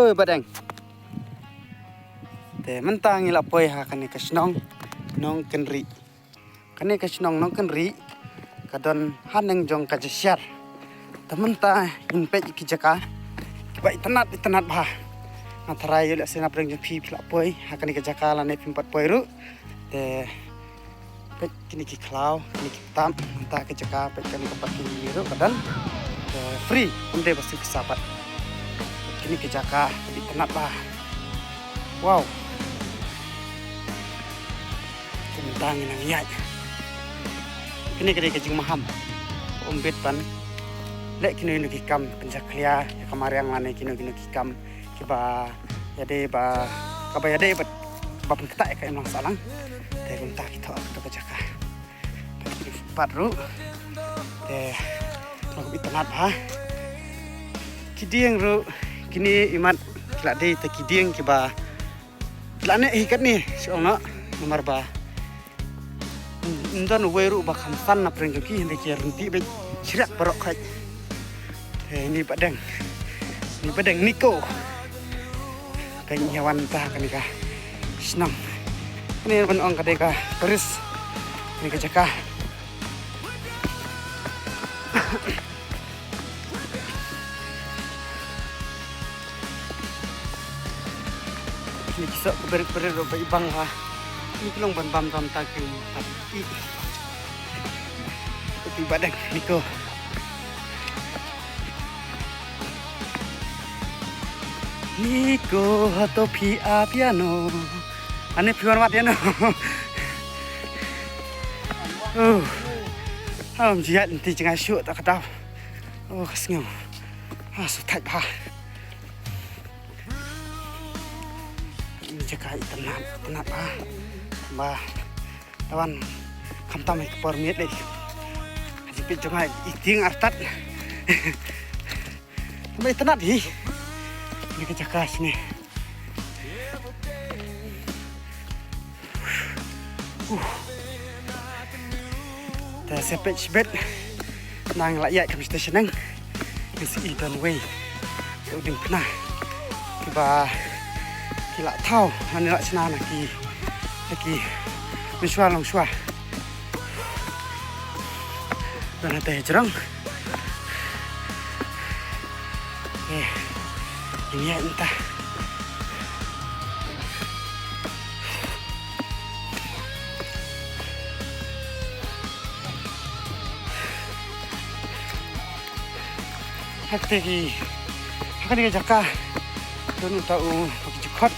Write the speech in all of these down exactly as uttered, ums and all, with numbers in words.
Oi, Badeng. Te mynta ngi la poi ha kane ka shnong Nongkynrih. Kane ka shnong Nongkynrih ka don haneng jong ka Jashiar. Te mynta ngin peit ki jaka kiba itynnad itynnad bha. Nga tharai ïoh lehse na pdeng jong phi phi la poi ha kane ka jaka lane phim pat poi ruh. Te peit kine ki khlaw, kine ki tam, mynta ka jaka peit kane ka parking ruh ka don. Te free, ym dei ba siew pisa pat. Kine ki jaka kiba itynnad bha. Wow. Te mynta ngi nang ïaid. Kine ka dei ka jingmaham. Ym bit ban leh kino kino ki kam pynjakhlia ïa ka mariang lane kino kino ki kam kiba ïadei ba, kaba ïadei ba, ba pynkhiah ïa ka imlang sahlang. Te kumta ki thoh ha kato ka jaka. Te ki footpath ruh. Te long itynnad bha. Ki dieng ruh kine imat ki la dei te ki dieng kiba la neh hi katne shu ong noh namar ba ym don uwei ruh ba kham san na pdeng jong ki, hynrei ki ryntih beit shriak baroh khoit. Te ini Badeng, ini Badeng Niko. Ka ngi wan ta kane ka shnong. Kane ban ong ka dei ka tourist. Kane ka jaka. Kine ki soh ka beret beret ruh ba i bang ha. Kine ki long ban bam dam ta ki um pat i. Ka phi Badeng Niko. Niko hato phi ap ïa no. Ani phi wan wad ïa no. Oh. Am jiat nti jngai shuh ta ka daw. Oh, ka sngew. Ah, shu thait bha. Ini jaka itynnad, itynnad bha. Ba, tawan khamtam ïa ka por miet dei. Ka jingpeit jong nga i tieng artat. Ba itynnad hi. Ini ka jaka shane. Uh. Te sa peit shibit. Nang la ïaid kam station nang. Ngi sa i don wei. Te u diengphna. Kiba ki la thaw. Nang la shna na ki. Na ki. Mynshuwa longshuwa. Don hangta hajrong. Eh, ini ya entah. Hakte ki, hakane ka jaka. Don uta u, ki jukot.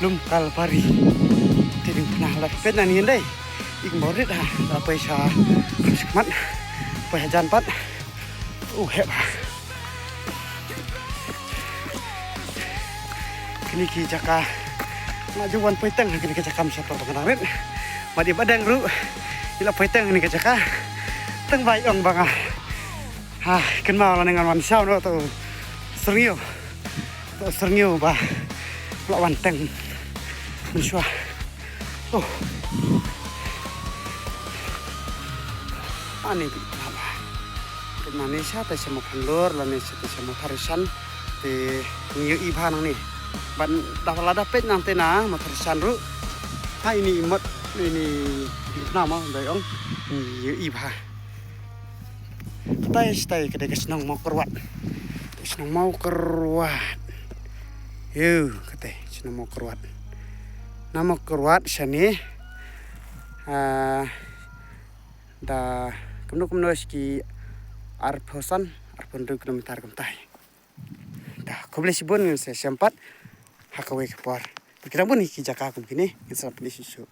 Lum Kalbari. Te ding pynah la peit na ngi ndai. Ik morit ha. La poi sha. Khmat. Poi hajan pat. Uh, hep ha. Kine ki jaka. Nga ju wan poi teng kine ki jaka mynshwa to tong nang rit. Madi Badeng ruh. Ila poi teng kine ki jaka. Teng bai ong ba nga. Ha, kynmaw lane ngan wan shaw noh to. Syrngiew. To syrngiew ba la wan teng mynshwa. Oh. Ani bi na ba. Te nang ne sha te sha Mawphanlur lane sha te sha Mawthadraishan te ngi ïohi bha nangne. Ban da lada peit nangte na Mawthadraishan ruh. Ha ini i mot ini i na ma dei ong ngi ïohi bha. Katai shatai ka dei ka shnong Mawkyrwat. Ka shnong Mawkyrwat. Ïew, katai shnong Mawkyrwat. Na Mawkyrwat shane, ah, da kumno kumno shi ki arphew san, arphew hynriew kilometer kumtai. Da khublei shibun ngin sa ïashem pat ha kawei ka por. Ki dang bun ki jaka kum kine ngin sa pyni shuh shuh.